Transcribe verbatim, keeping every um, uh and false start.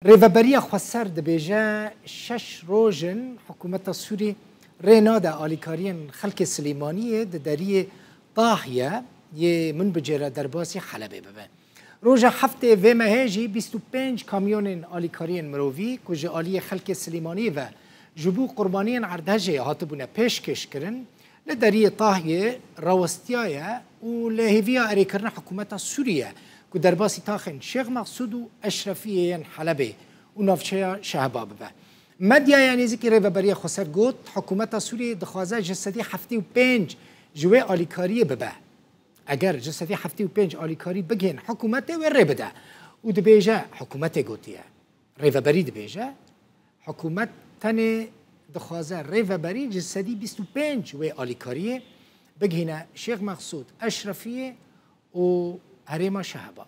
Rêveberiya Xweser dibêje şeş roj in hikûmeta Sûrî rê nade alîkariyên xelkê Silêmaniyê di deriyê Tahiyê yê Munbicê re derbasî Helebê bibe. Roja heftê vê mehê jî bîst û pênc kamyonên alîkariyên mirovî ku ji aliyê xelkê Silêmaniyê ve ji bo qurbaniyên erdhejê hatibûne pêşkêş kirin, li deriyê Tahiyê rawestiyaye û li hêviya erêkirina hikûmeta Sûrî ye ku derbasî taxên Şêx Mexsûd û Eşrefiyê yên Helebê û navçeya Şehba bibe. Medyaya nêzîkî Rêveberiya Xweser got, hikûmeta Sûriyê dixwaze ji sedî heftê û pênc ji wê alîkariyê bibe. Eger ji sedî heftê û pênc alîkarî bigihên hikûmetê, wê rê bide û dibêje, hikûmetê gotiye, rêveberî dibêje, hikûmet tenê dixwaze rêveberî ji sedî bîst û pênc wê alîkariyê bigihîne Şêx Mexsûd Eşrefiyê û herêma Şehba.